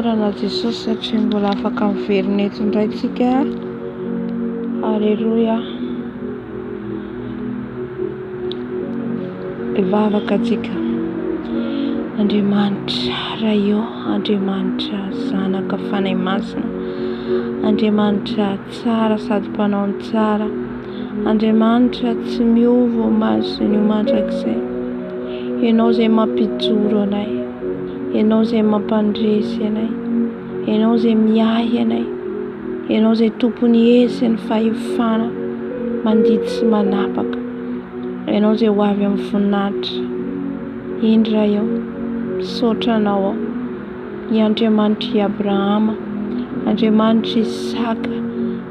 Isaorana Jesosy satria mbola afaka miverina eto indray tsika. Aleloia. Hivavaka tsika. Andriamanitra Ray ô, Andriamanitra Zanaka Fanahy Masina, Andriamanitra tsara sady mpanao ny tsara, Andriamanitra tsy miova omaly sy ny ho mandrakizay. Ianao izay mampijoro anay, Ianao izay mampandresy anay, Ianao izay miahy anay, Ianao izay tompon'ny hery sy ny fahefana mandidy sy manapaka, Ianao izay ho avy amin'ny voninahitra. Eny Ray ô, misaotra Anao aho, ny Andriamanitr'i Abrahama, Andriamanitr'i Isaka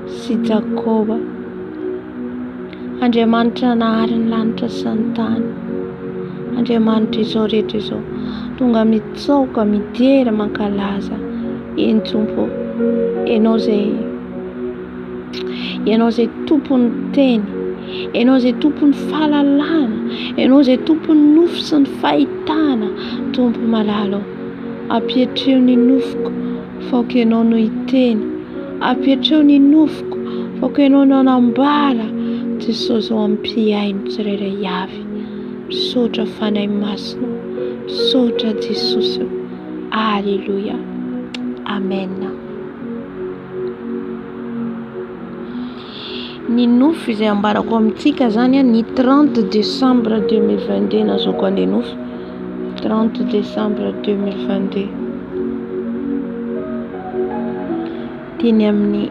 sy Jakoba, Andriamanitra nahary ny lanitra sy ny tany, Andriamanitra izao rehetra izao, tonga mitsaoka, midera, mankalaza, eny Tompo ô, Ianao izay, Ianao izay Tompon'ny teny, Ianao izay Tompon'ny fahalalana, Ianao izay Tompon'ny nofy sy ny fahitana, Tompo malala ô, ampietreo ny nofiko, Faoka ianao no hiteny. Apetreo ny nofoko. Faoka ianao no hanambara. Jesosy ao amin'ny mpihaino tsirairay avy. Misaotra Fanahy Masina. Misaotra Jesosy. Aleloia. Amen. Ny nofy izay ambarako amintsika zany ny 30 décembre 2022 nazahoako an'ilay nofy. 30 décembre 2022. Teny amin'ny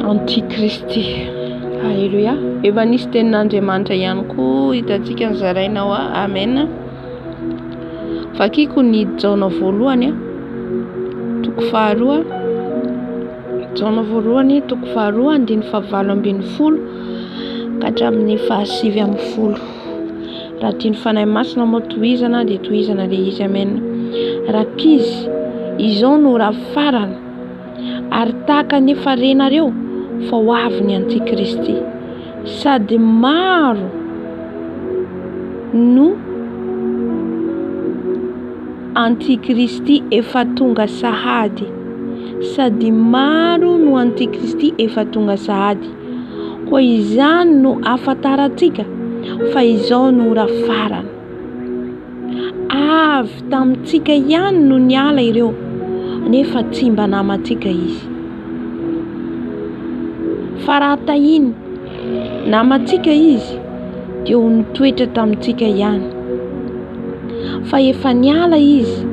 Antikristy. Alléluia. Efa nisy tenin'Andriamanitra ihany koa hitantsika nozaraina ao. Amen. Vakiko ny Jaona voalohany toko faharoa. Jaona voalohany toko faharoa andininy fahavalo ambin'ny folo ka hatramin'ny faha-19. Raha tian'ny Fanahy Masina moa tohizana dia tohizana ilay izy. Amen. Rankizy, izao no ora farany, ary tahaka ny efa renareo fa ho avy ny Antikristy. Sady maro no Antikristy efa tonga sahady. Sady maro no Antikristy efa tonga sahady. Koa izany no ahafantarantsika fa izao no ora farany. Avy tamintsika ihany no niala ireo, nefa tsy mba namantsika izy. Fa raha tahiny namantsika izy, dia ho nitoetra tamintsika ihany. Fa efa niala izy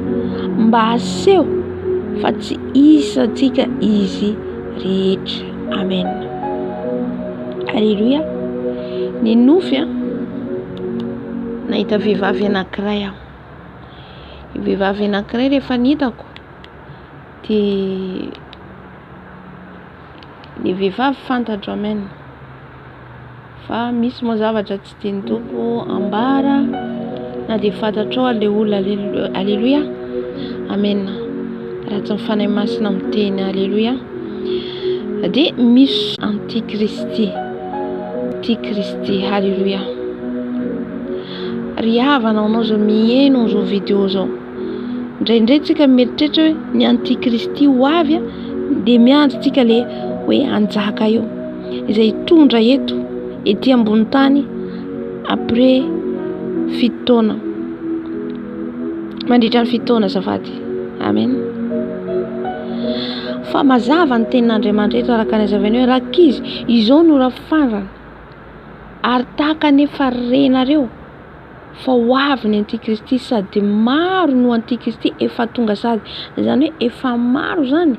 mba haseho fa tsy isantsika izy rehetra. Amen. Aleloia. Ny nofy an, nahita vehivavy anankiray aho. Io vehivavy anankiray rehefa nitako dia ny vehivavy fantatro amen. Fa misy moa zavatra tsy tian'ny Tompo ambara na dia fantatrao ary le olona aleloia amen raha tsy ny Fanahy Masina miteny aleloia dia misy antikristy antikristy aleloia ry havana anao zao miheno zao video zao indraindray tsika mieritreritra hoe ny antikristy ho avy dia miandry tsika le hoe hanjaka eo izay hitondra eto ety ambony tany après fito taona mandritra ny fito taona azafady amen fa mazava ny tenin'Andriamanitra eto araka ny azavainy hoe rankizy izao no ora farany ary tahaka ny efa renareo fa ho avy ny antikristy sady maro no antikristy efa tonga sahady izany hoe efa maro zany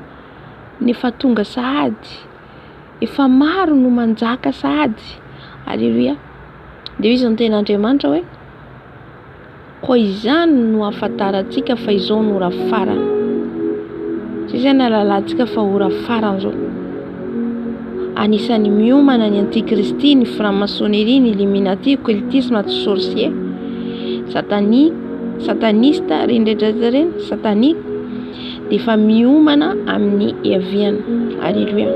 ny efa tonga sahady Efa maro no manjaka sahady. Aleloia. Dia hoy izy ny tenin'Andriamanitra hoe, Koa izany no ahafantarantsika fa izao no ora farany. Izay izany ahalalantsika fa ora farany izao. Anisan'ny miomana ny antikristy, ny franc-maçonnerie, ny illuminati, occultisme, sorcier, satani, sataniste, ireny rehetra rehetra ireny, satanique. dia efa miomana amin'ny hiaviany. Aleloia.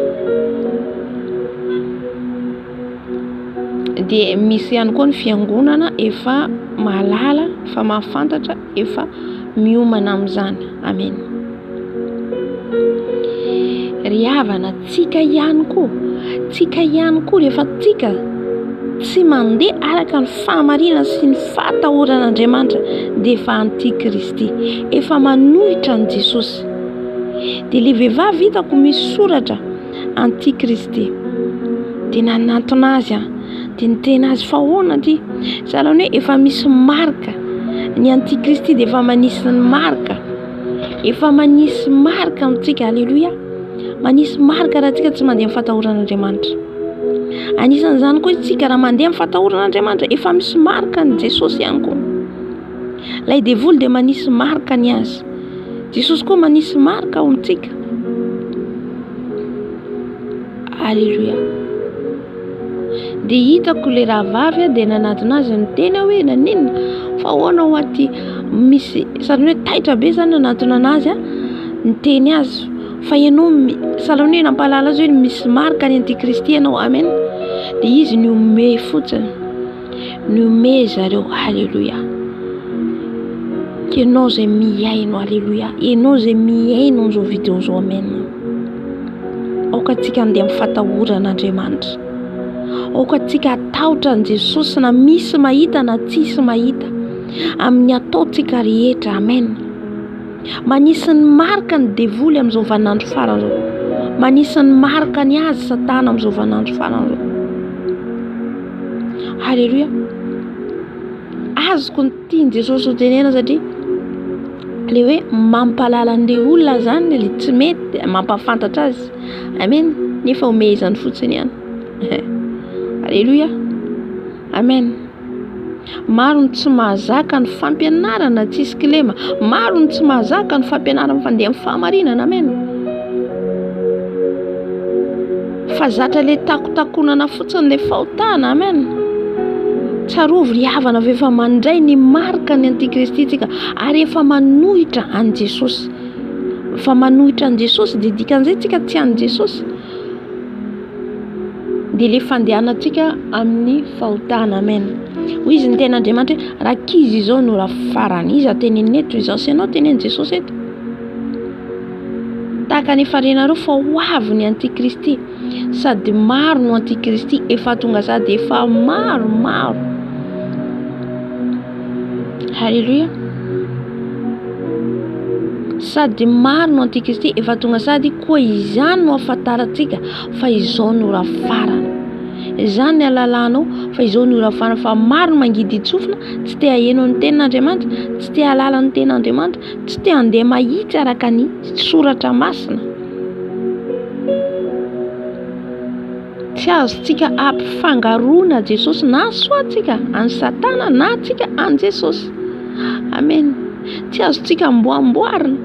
Dia misy ihany koa ny fiangonana efa mahalala, efa mahafantatra, efa miomana amin'izany. Amen. Ry havana, tsika ihany koa, tsika ihany koa rehefa tsika tsy mandeha araka ny fahamarinana sy ny fahatahoran'Andriamanitra dia efa antikristy, efa manohitra an'i Jesosy. Dia ilay vehivavy hitako misy soratra antikristy. Dia nanantona azy aho, dia niteny azy fa ahoana ity? Sahala ny hoe efa misy marika, ny antikristy dia efa manisy ny marika. Efa manisy marika amintsika, aleloia. Manisy marika raha tsika tsy mandeha amin'ny fatahoran'Andriamanitra. Anisan'izany koa isika raha mandeha amin'ny fatahoran'Andriamanitra, efa misy marika an'i Jesosy ihany koa. Ilay devoly dia manisy marika ny azy. Jesosy koa manisy marika ao amintsika. Aleloia. Dia hitako ilay rahavavy dia nanatona azy niteny aho hoe naninona fa ahoana hoa ty misy sady hoe taitra be zany nanatona anazy aho niteny azy fa ianao sahala hoe nampahalala azy hoe misy marika ny antikristy ianao amen dia izy nihomehy fotsiny nihomehy zareo aleloia ianao izay mihaino aleloia ianao izay mihaino an'izao video izao amen Aoka antsika handeha amin'ny fatahorana Andriamanitra. Aoka antsika hatahotra an'i Jesosy na misy mahita na tsisy mahita. Amin'ny ataontsika rehetra. Amen. Manisy ny marika ny devoly amin'izao vaninandro farany izao. Manisy ny marika ny azy Satana amin'izao vaninandro farany izao. Haleloia. Azoko ny tian'i Jesosy ho tenena satria le hoe mampahalala an'ilay olona zany le tsy mety mampahafantatra azy. Amen. Nefa omehezany fotsiny ihany. Alléluia. Amen. Maro ny tsy mahazaka ny fampianarana tsisy kilema. Maro ny tsy mahazaka ny fampianarana fandeha amin'ny fahamarinana. Amen. Fa zatra le takotakonana fotsiny le fahotana. Amen. Tsarovy ry havana fa efa mandray ny marika ny antikristy tsika ary efa manohitra an'i Jesosy. Fa manohitra an'i Jesosy dia dikan'izay tsika tsy an'i Jesosy. Dia le fandehanantsika amin'ny fahotana. Amen. Hoy izy ny tenin'Andriamanitra hoe rankizy izao no ora farany. Iza tenenina eto? Izaho sy ianao tenenin'i Jesosy eto. Tahaka ny efa renareo fa ho avy ny antikristy sady maro no antikristy efa tonga sady efa maro maro. Haleloia. Sady maro no antikristy efa tonga sady koa izany no ahafantarantsika fa izao no ora farany. Izany ny alalanao fa izao no ora farany fa maro no mangidy tsofina tsy te haheno ny tenin'Andriamanitra, tsy te hahalala ny tenin'Andriamanitra, Tsy te handeha mahitsy araka ny soratra masina. Tsy azontsika ampifangaroana Jesosy na soa tsika an'i Satana na tsika an'i Jesosy. Amen. Tsy azontsika amboamboarina.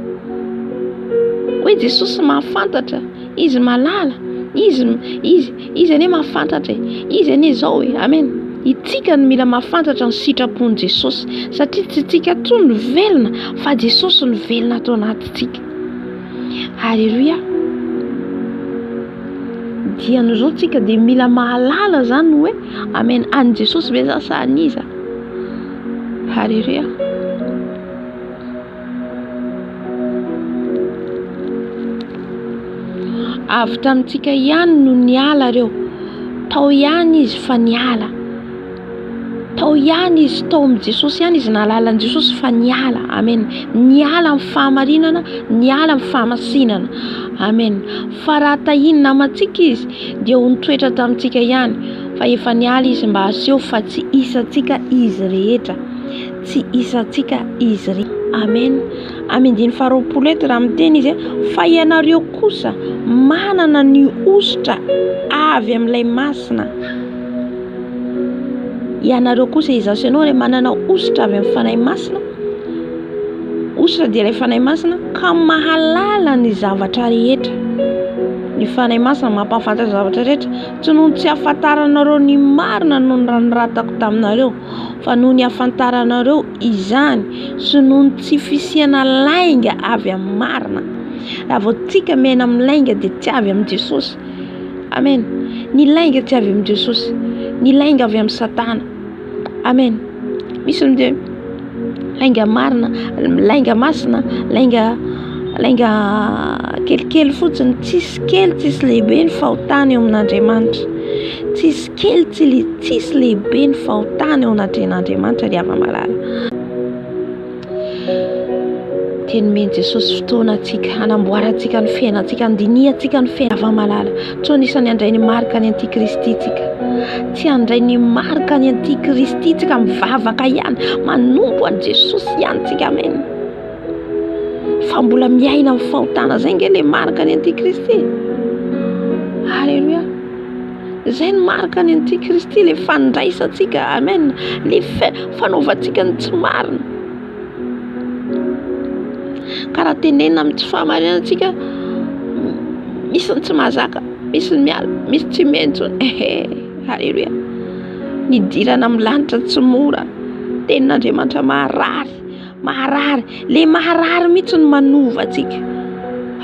Hoe Jesosy mahafantatra, Izy mahalala, Izy, Izy, Izy anie mahafantatra e. Izy anie izao e. Amen. Itsika no mila mahafantatra ny sitrapon'i Jesosy satria tsy tsika intsony no velona fa Jesosy no velona ato anatintsika. Aleloia. Dian'izao tsika dia mila mahalala zany hoe amen an'i Jesosy ve za sa an'iza? Aleloia. Avy tamintsika ihany no niala ireo. Tao ihany izy fa niala. Tao ihany izy, tao amin'i Jesosy ihany izy, nahalala an'i Jesosy fa niala. Amen. Niala amin'ny fahamarinana, niala amin'ny fahamasinana. Amen. Fa raha tahiany namantsika izy, dia ho nitoetra tamintsika ihany, fa efa niala izy mba haseho fa tsy isantsika izy rehetra. Tsy isantsika izy rehetra. Amen. Amin'ny andininy faharoapolo eto raha miteny izy fa ianareo kosa manana ny hosotra avy amin'ilay masina. Ianareo kosa izaho sy ianao ilay manana hosotra avy amin'ny fanahy masina. Hosotra dia ilay fanahy masina ka mahalala ny zavatra rehetra. Ny fanahy masina mampahafantatra zavatra rehetra. Tsy noho ny tsy ahafantaranareo ny marina no nanoratako taminareo fa noho ny ahafantaranareo izany sy noho ny tsy fisiana lainga avy amin'ny marina. Raha vao tsika miaina amin'ny lainga dia tsy avy amin'i Jesosy. Amen. Ny lainga tsy avy amin'i Jesosy. Ny lainga avy amin'i Satana. Amen. Misy ny dia lainga marina, lainga masina, lainga lainga kelikely fotsiny, tsisy kely tsisy lehibe ny fahotana eo amin'Andriamanitra. Tsisy kely tsisy lehibe ny fahotana eo anatrehan'Andriamanitra ry hava-malala. Dia nomen'i Jesosy fotoana antsika hanamboarantsika ny fiainantsika, handinihantsika ny fiainana. Hava-malala, tsy ho anisan'ny handray ny marika ny antikristy tsika. Tsy handray ny marika ny antikristy tsika, mivavaka ihany, manompo an'i Jesosy ihany tsika, amen. Fa mbola miaina amin'ny fahotana zay nge le marika ny antikristy. Alléluia. Izay no marika ny antikristy, le fandraisantsika, amen, le fanaovantsika ny tsy marina. Ka raha tenenina amin'ny tsy fahamarinana antsika, misy ny tsy mahazaka, misy ny miala, misy tsy mino intsony. Ehe, haleloia. Ny hidirana amin'ny lanitra tsy mora. Tenin'Andriamanitra maharary. Maharary, le maharary mihitsy no manova antsika.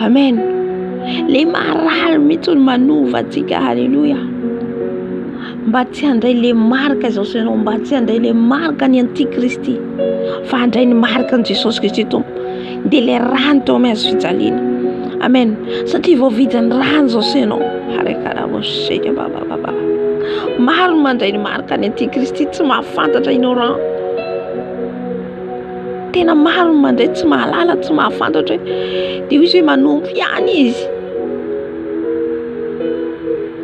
Amen. Le maharary mihitsy no manova antsika. Haleloia. Mba tsy handray le marika izao sy ianao, mba tsy handray le marika ny antikristy, fa handray ny marika an'i Jesosy Kristy Tompo. Dia le rany teo amin'ny hazo fijaliana. Amen. Satria voavidy ny rany izao sy ianao. Harekaraboseka babababa. Maro ny mandray ny marika ny antikristy tsy mahafantatra ignorant. Tena maro ny mandray tsy mahalala, tsy mahafantatra hoe dia hoy izy hoe manompo ihany izy.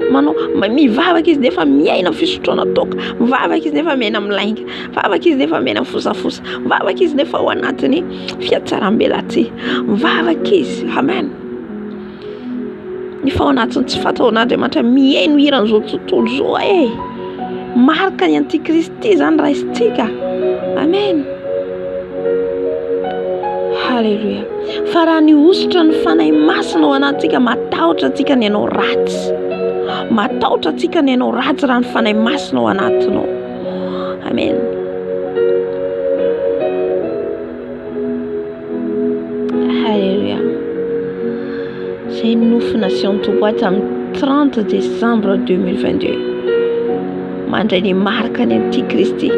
Manao mivavaka izy nefa miaina amin'ny fisotroana toaka, mivavaka izy nefa miaina amin'ny lainga, mivavaka izy nefa miaina amin'ny fosafosa, mivavaka izy nefa ao anatin'ny fihatsaram-belatsihy, mivavaka izy, amen. Nefa ao anatin'ny tsy fataon'Andriamanitra mihaino hiran'izao tontolo izao e. Marika ny antikristy izany raisintsika. Amen. Haleloia. Fa raha ny hosotra ny fanahy masina ao anatintsika, matahotra antsika ny hanao ratsy. Matahotra antsika ny hanao ratsy raha ny fanahy masina ao anatinao. Amen. Haleloia. Izay ny nofy nasehon'ny Tompo ahy tamin'ny 30 décembre 2022. Mandray ny marika ny antikristy.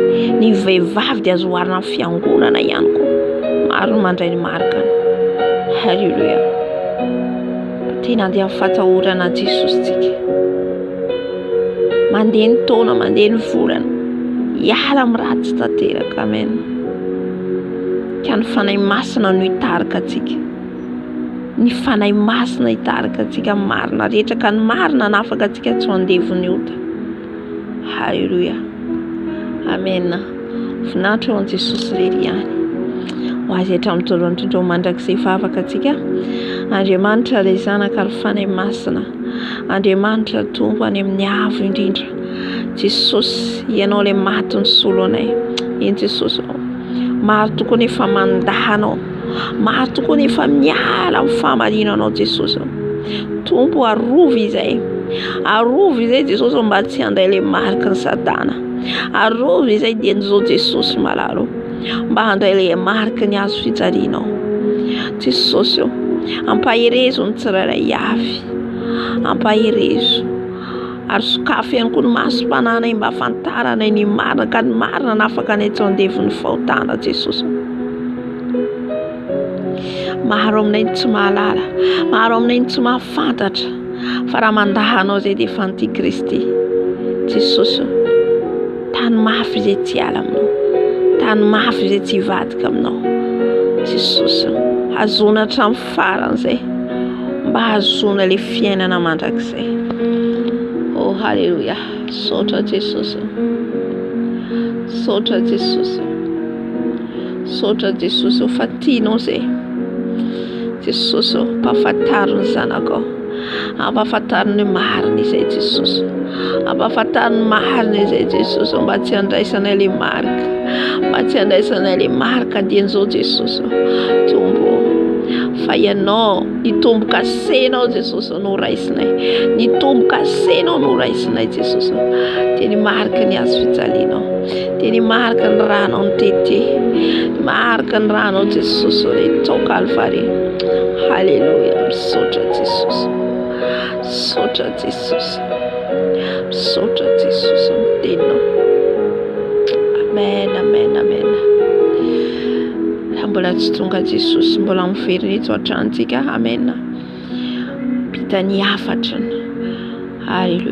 Ny vehivavy dia azo oharina amin'ny fiangonana ihany koa. Maro ny mandray ny marikany. Haleloia. Tena andeha amin'ny fahatahorana an'i Jesosy tsika. Mandeha ny taona, mandeha ny volana. Hiala amin'ny ratsy tanteraka. Amen. Ka ny Fanahy Masina no hitarika antsika. Ny Fanahy Masina hitarika antsika amin'ny marina rehetra, ka ny marina hanafaka antsika tsy ho andevon'ny ota. Haleloia. Amen. Voninahitra ho an'i Jesosy irery ihany. Ho azy hatramin'ny voalohany indrindra ho mandrakizay vavaka antsika. Andriamanitra ilay Zanaka ary Fanahy Masina. Andriamanitra Tompo any amin'ny avo indrindra. Jesosy, Ianao ilay maty nisolo anay. Eny Jesosy ô. Maro tokoa ny efa mandà Anao. Maro tokoa ny efa miala amin'ny fahamarinanao Jesosy ô. Tompo arovy izay. Arovy izay Jesosy ô mba tsy handray ilay mariky ny Satana. Arovy izay dieny izao Jesosy malala ô. Mba handray ilay mariky ny hazo fijalianao. Jesosy ô, ampaherezo ny tsirairay avy. Ampaherezo. Ary sokafy ihany koa ny masom-panahinay mba hahafantaranay ny marina, ka ny marina hanafaka anay tsy ho andevon'ny fahotana, Jesosy. Maro aminay ny tsy mahalala, maro aminay ny tsy mahafantatra, fa raha mandà anao izay dia efa antikristy. Jesosy, tany mafy izay tsy hiala aminao, tany mafy izay tsy hivadika aminao. Jesosy, hazoana hatramin'ny farany izay. Mba hahazoana ilay fiainana mandrakizay. Oh, haleloia. Misaotra Jesosy. Misaotra Jesosy. Misaotra Jesosy fa tianao izay. Jesosy ô, mpahafantaro ny zanakao. Ampahafantaro ny marina izay Jesosy. Ampahafantaro ny marina izay Jesosy mba tsy handraisanay ilay marika. Mba tsy handraisanay ilay marika dian'izao Jesosy. Tompo fa ianao ny tombo-kasenao Jesosy no raisinay. Ny tombo-kasenao no raisinay Jesosy. Dia ny mariky ny hazo fijalianao. Dia ny mariky ny ranao nitete. Ny mariky ny ranao Jesosy ny tao Kalvary. Haleloia. Misaotra Jesosy. Misaotra Jesosy. Misaotra Jesosy. teninao. Amen, amen, amen. Raha mbola tsy tonga Jesosy, mbola miverina eto an-tranontsika. Amen. Mpita ny hafatrany. Alléluia.